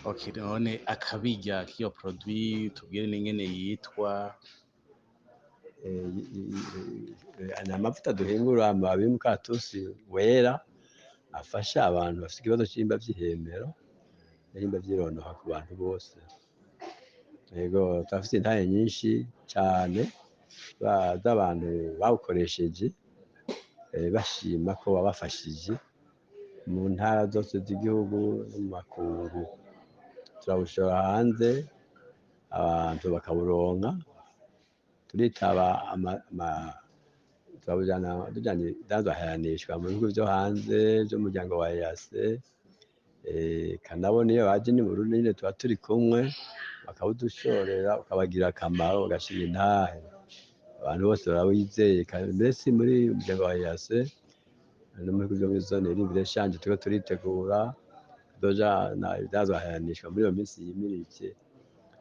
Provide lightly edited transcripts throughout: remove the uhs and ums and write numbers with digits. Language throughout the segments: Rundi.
Okay, none akabirya k'iyo produit tubwire n'ingene yitwa. Ni amavuta duhingura amababi y'umukaratusi wera afasha abantu bafite ikibazo c'ibihimba vy'ihemero n'ibihimba vy'irondoka ku bantu bose. Yego, turafise intahe nyinshi cane z'abantu bawukoresheje, bashima ko wabafashije mu ntara zose z'igihugu no mu makungu. Turawushora hanze abantu bakawuronka, turitaba turawujana tujanye ibidandarizwa mu bihugu vyo hanze vy'umuryango wa EAC, eka nabo niyo baje ni Burundi nyene tuba turi kumwe bakawudushorera ukabagirira akamaro ugashira intahe. Abantu bose barawizeye mbese si muri umuryango wa EAC no mu bihugu vyo muri zone libre échange turiko turitegura kuzojana ibidandarizwa muri iyo minsi yimirije.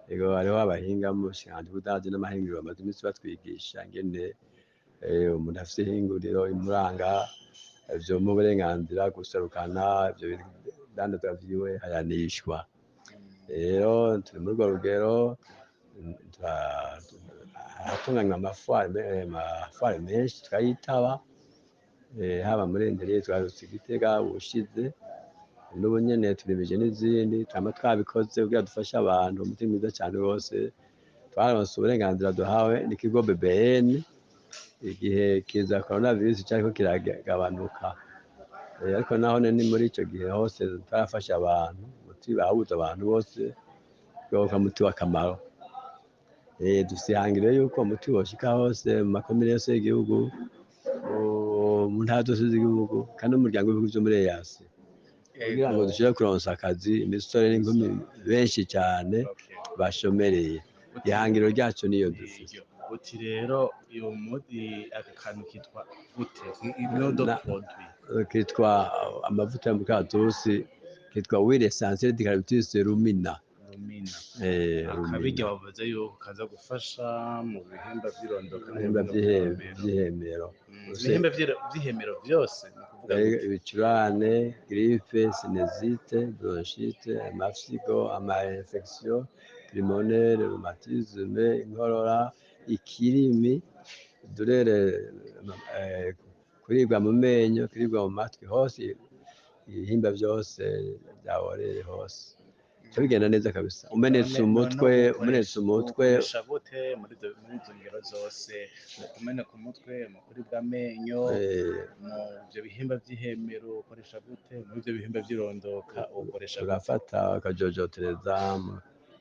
Ego, hariho abahinga mu bushikiranganji bw'ubudandaji n'amahinguriro bamaze iminsi batwigisha ingene umuntu afise ihinguriro imuranga vyomuha uburenganzira guserukana ivyo bidandazwa vyiwe hayanishwa. Rero turi muri urwo rugero, haratunganywa amafware menshi tukayitaba, haba muri Interieur twarutse Gitega ubushize, n'ubu nyene turimije n'izindi twama twabikoze kugira dufashe abantu. Umuti mwiza cane rwose, twaronse uburenganzira duhawe n'ikigo BBN igihe kiza coronavirus cariko kiragabanuka, ariko nahone ni muri ico gihe hose twarafasha abantu, umuti bawuzi abantu bose ko muti w'akamaro. Dufise ihangiro yuko umuti woshika hose mu makomine yose y'igihugu, mu ntara zose z'igihugu kandi n'umuryango w'ibihugu vyo muri EAC, kugira ngo dushobore kuronsa akazi imisore n'inkumi benshi cane bashomereye. Ihangiro ryacu niyo dufise. Uti rero uyu muti aka kantu kitwa gute? Nom de produit. Kitwa amavuta y'umukaratusi, kitwa huile essentielle d'eucalyptus rumina. Rumina. Rumina. Akabirya bavuze yuko kaza gufasha mu bihimba vy'irondoka no mu Ibihimba vy'ihemero. vy'ihemero. Ibihimba vy'ihemero vyose ni ukuvuga gute? Ibicurane, grippe, sinusite, bronchite, amafyigo, ama infection pulmonaire, rhumatisme, inkorora, ikirimi, douleur, kuribwa mu menyo, kuribwa mu matwi hose, ibihimba vyose vyaboreye hose. Bica bigenda neza kabisa. Umenetse umutwe, umenetse umutwe. Ukoresha gute muri izo ngero zose, mu kumeneka umutwe, mu kuribwa amenyo, mu ivyo bihimba vy'ihemero ukoresha gute, muri ivyo bihimba vy'irondoka ukoresha gute? Urafata ukajojotereza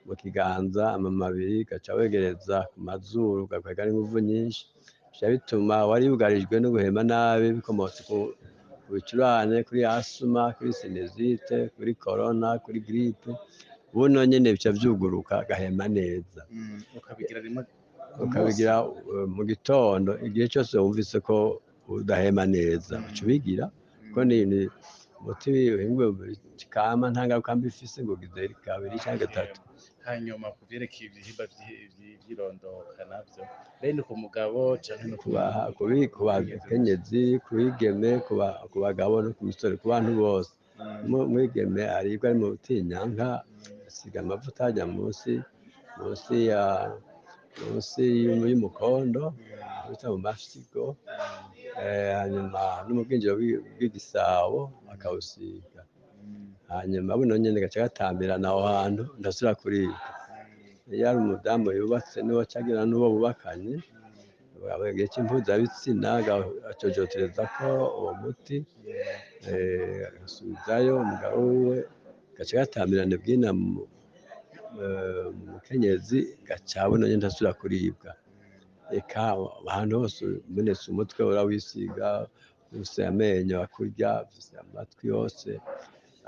mu kiganza amababi, ugaca wegereza ku mazuru, ugakwega n'inguvu nyinshi, bica bituma wari yugarijwe no guhema nabi bikomotse ku bicurane, kuri asuma, kuri sinusite, kuri corona, kuri grippe, buno nyene bica vyuguruka agahema neza. Ukabigira rimwe ku munsi? Ukabigira mu gitondo, igihe cyose wumvise ko udahema neza uca ubigira, kuko ni umuti uhinguwe kama nta ngaruka mbi ifise ngo ugize kabiri canke gatatu. Hanyuma ku vyerekeye ibihimba vy'irondoka navyo rero ni ku mugabo canke no ku Ku bakenyezi, ku bigeme, ku bagabo no ku misore, ku bantu bose. Umwigeme aribwa ari mu butinyanka, asiga amavuta ajya munsi y'umukondo bita mu mafyigo, hanyuma no mu bwinjiriro bw'igisabo akawusiga, hanyuma buno nyene gaca gatambirana aho hantu, ntasubira kuribwa. Iyo ari umudamu yubatse n'uwo cagira n'uwo bubakanye igihe c'impuzabitsina, acojoterezako uwo muti, agasubizayo umugabo wiwe, gaca gatambirana bwina mu mukenyezi, gaca buno nyene ntasubira kuribwa. Eka ahantu hose umenetse umutwe urawisiga, ufise amenyo akurya, ufise amatwi yose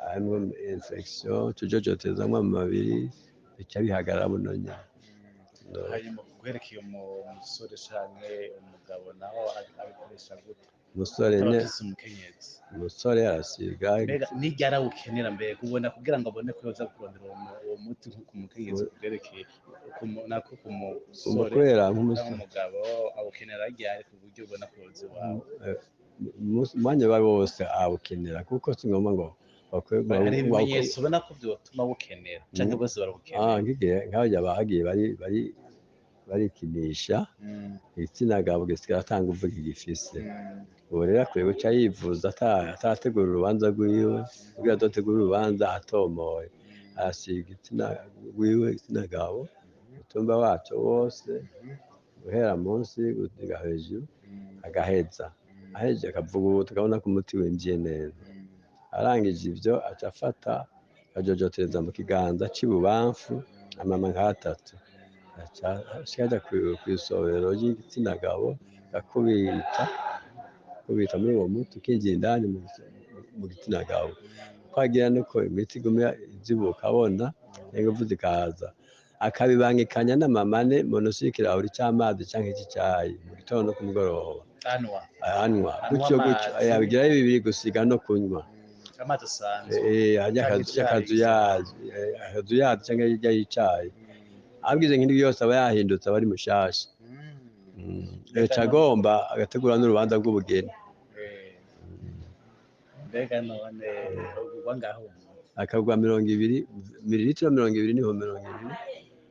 harimwo infection, tujojotezamwo amababi bica bihagarara buno nyene. Hanyuma ku kwerekeye umusore canke umugabo naho abikoresha gute? Umusore Aba nye afise umukenyezi. Umusore arasiga. Mbega niryo arawukenera, mbega ubona kugira ngo abone ko yoza kurondera uwo muti nko ku mukenyezi, kuvyerekeye nako ku musore kubera canke nk'umusore umugabo awukenera ryari ku buryo ubona ko yoza iwawe? Umwanya uwo ari wo wose awukenera, kuko si ngombwa ngo Hari ibimenyetso ubona ko vyotuma bukenera canke bose barabukenera? Nkigihe nk'abarya bagiye bari bari barikinisha, igitsina gabo gisigara ata nguvu kigifise. Ubu rero akwiye guca yivuza atarategura urubanza rwiwe, kugira azotegure urubanza atomoye. Arasiga igitsina rwiwe, igitsina gabo, umutumba waco wose, guhera munsi gusiga hejuru, agaheza. Ahejeje akavuguta, ukabona ko umuti winjiye neza. Arangije ivyo, aca afata akajojotereza mu kiganza c'ibubamfu amama nk'atatu, aca ashika kw'isobero ry'igitsina gabo, akubita kubita muri uwo muti ukinjira indani mu gitsina gabo. Uko agira niko imiti iguma izibuka, abona inguvu zikaza. Akabibangikanya n'amamane munsi y'ikirahuri c'amazi canke c'icayi mu gitondo no ku mugoroba. Anwa? Anywa gutyo gutyo. Amazi. Abigirayo bibiri, gusiga no kunywa. Amazi asanzwe? Arya Canke akazuyazi, akazuyazi canke irya y'icayi. Abwize nk'indwi yose aba yahindutse, aba ari mushasha. Aca agomba agategura n'urubanza rw'ubugeni. Mbega none ugurwa ngaho? Akagwa 20 mililitiro, 20 niho 20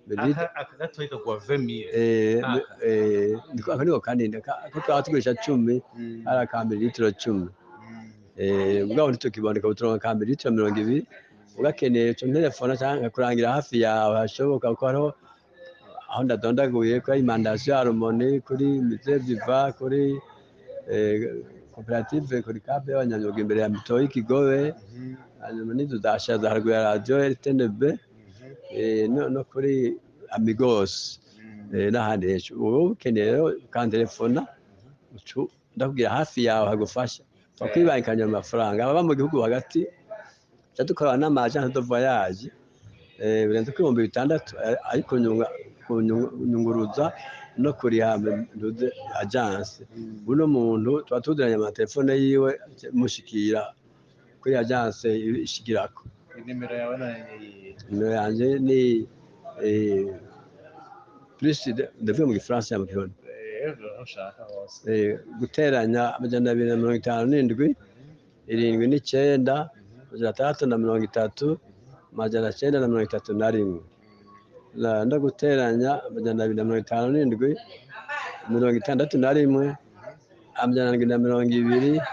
mililitiro. Aka gatoyi kagwa 20 000? Eh, aka niko kanini. Ako twaba tugurisha 10, ari aka mililitiro 10. Mugabo ntitukiboneka, buturonka ka mililitiro 20. Ugakeneye uca unterefona canke nkakurangira hafi yawe hashoboka, kuko hariho aho ndadondaguye kuri alimentation ya Harmonie, kuri Musée Vivant, kuri koperative kuri kape y'abanyamyuga imbere ya Mitoyi Kigobe, hanyuma n'inzu za Shaza haruguru ya radiyo RTNB, no kuri Amigos, n'ahandi henshi. Ubu ukeneye rero ukantelefona, ucu ndakubwira hafi yawe hagufasha bakwibangikanya amafaranga. Ababa mu gihugu hagati tuca dukorana n'ama agence de voyage, birenze ku 6000, ariko kunyunguruza no kuriha ntuze agence. Buno muntu tuba tuziranye, amatelefone yiwe mushikira kuri agence ishikirako. Inimero yawe none ni? Nimero yanje ni plus ndavuga mu gifaransa ya mu kirundi? Aho ushaka hose. Guteranya 257 79 630 931, no guteranya 257 61 720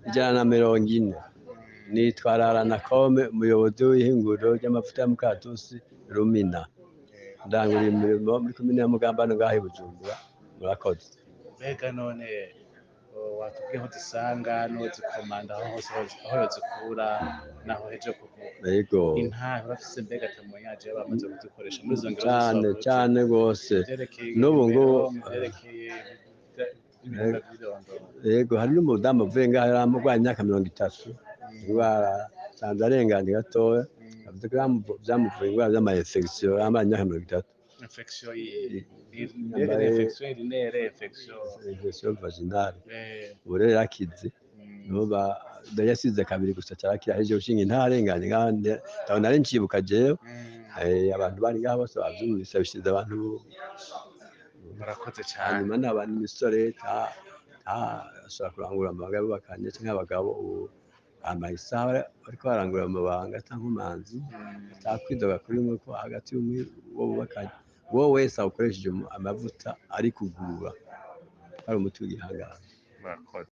140. Nitwa Rara Nakome, umuyobozi w'ihinguriro ry'amavuta ya Mukatusi Rumina. Ndangura imirimo muri komine ya Mugamba no ngaho i Bujumbura. Murakoze. Mbega none watubwiye aho zisanga n'uwo zikomanda, aho hose aho yozikura naho heje kuvuga? Yego. Intahe urafise mbega témoignage y'abamaze kuzikoresha muri izo ngero Cane. zose? Cane gose. Vyerekeye N'ubu ihemero, mu vyerekeye ibihimba vy'irondoro. Yego, hari n'umudamu avuye ngaho yari amurwaye imyaka 30 indwara, sanze arenganye gatoya, avuze ko vyamuvuye indwara z'ama infection, yambaye imyaka 30. Infection mbega ni infection urinaire, infection? Infection vaginale. Ubu rero yarakize. Nuba yasize kabiri gusa carakira, ahejeje gushinga intahe arenganye ngaho, ndabona nari ncibuka jewe. Abantu bari ngaho bose bavyumvise, bishize abantu. Murakoze cane. Hanyuma n'abantu imisore ashobora kurangura amabanga y'abubakanye canke abagabo, ubu bambaye isaha bariko barangura amabanga ata nkomanzi, atakwidoga kuri umwe ko hagati y'umwe uwo bubakanye, uwo wese awukoresheje amavuta ari kugura ari umuti w'igihangange. Murakoze.